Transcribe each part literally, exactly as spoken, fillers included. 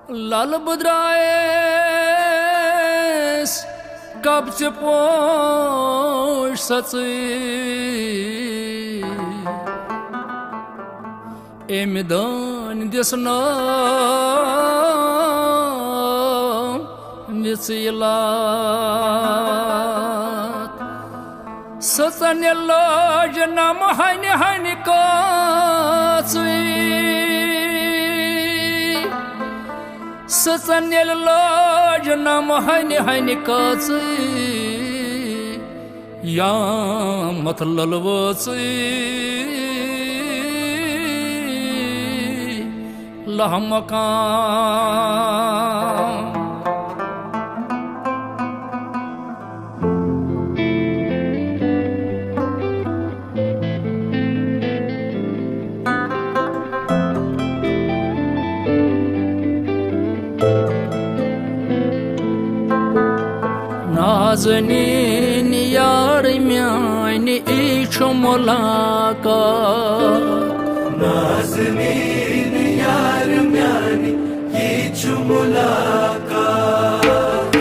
لل بدرائس کب ژےٚ پوش سژٕے؟ أمۍ دٲنۍ دِس نہٕ وِژٕے لاتھ۔ سٕژن ییٚلہِ لٲج نم ہنہِ ہنہِ کٲژٕے، سٕژن ییٚلہِ لٲج نم ہنہِ ہنہِ کٲژٕے، یامتھ لل وٲژٕے لہہ مقام۔ نازنیٖن یار میانہِ، یی چھُ ملاقات۔ نازنیٖن یار میانہِ، یی چھُ ملاقات۔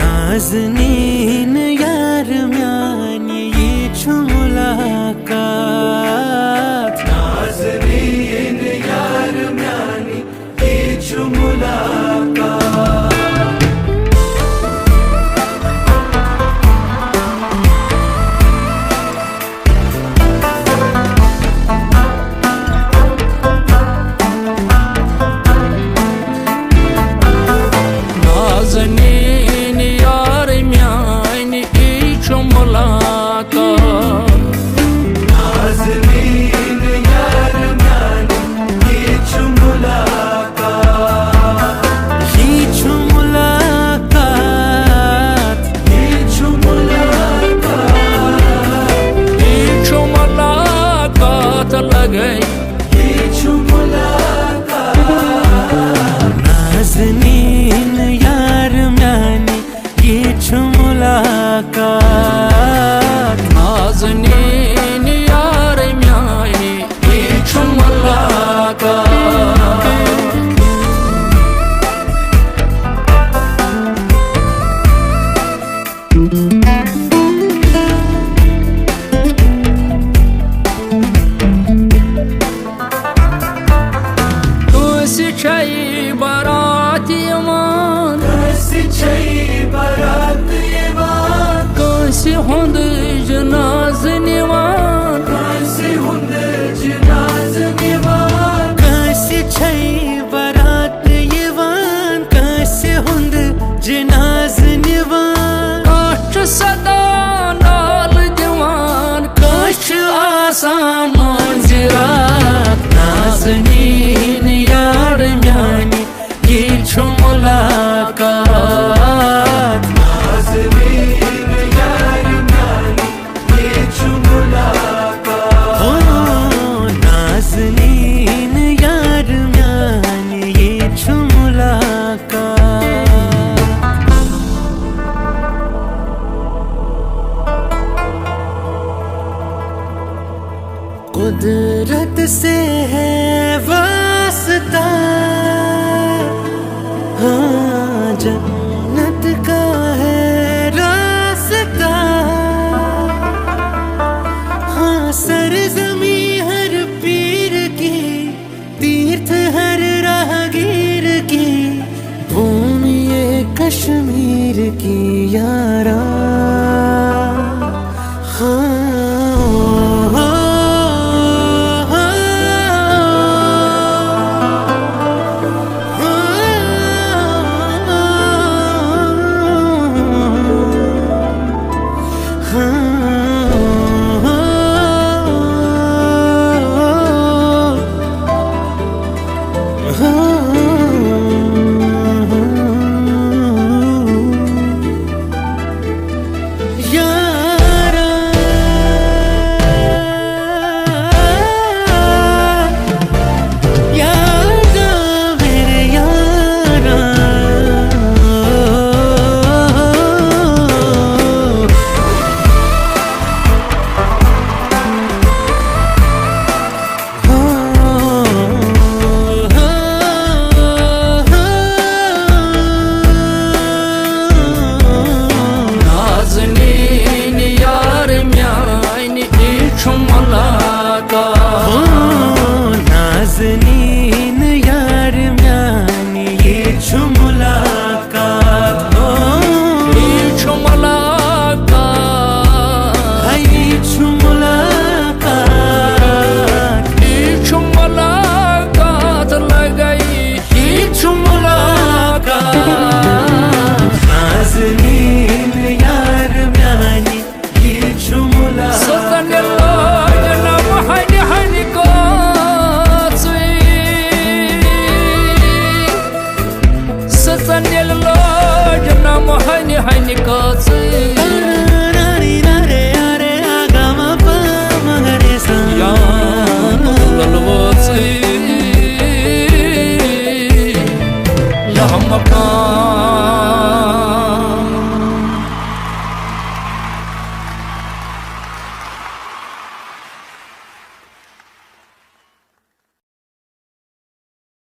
نازنیٖن یار میانہِ، یی چھُ ملاقات۔ نازنیٖن یار میانہِ، یی چھُ ملاقات۔ نازنیٖن یار میانہِ، یی چھُ ملاقات۔ نازنیٖن یار میانہِ، یی چھُ ملاقات۔ یی چھُ ملاقات۔ یی چھُ ملاقات۔ یی چھُ ملاقات لگے۔ یی چھُ ملاقات۔ نازنیٖن یار میانہِ، یی چھُ ملاقات۔ نازنیٖن یار میانہِ، یی چھُ ملاقات۔ کٲنٛسہِ چھے بارات یِوان۔ کٲنٛسہِ چھے بارات یِوان۔ کٲنٛسہِ ہُنٛد جنازٕ نِوان۔ کٲنٛسہِ ہُنٛد جنازٕ نِوان۔ کٲنٛسہِ چھے بارات یِوان، کٲنٛسہِ ہُنٛد جنازٕ نِوان۔ کانٛہہ چھُ صدا نالہٕ دِوان، کانٛہہ چھُ آسان مٲنٛزِ راتھ۔ نازنیٖن یار میانہِ، یی چھُ ملاقات۔ نازنیٖن یار میانہِ، یی چھُ ملاقات۔ ہو، نازنیٖن یار میانہِ، یی چھُ ملاقات۔ قدرت سے ہے واسطہ۔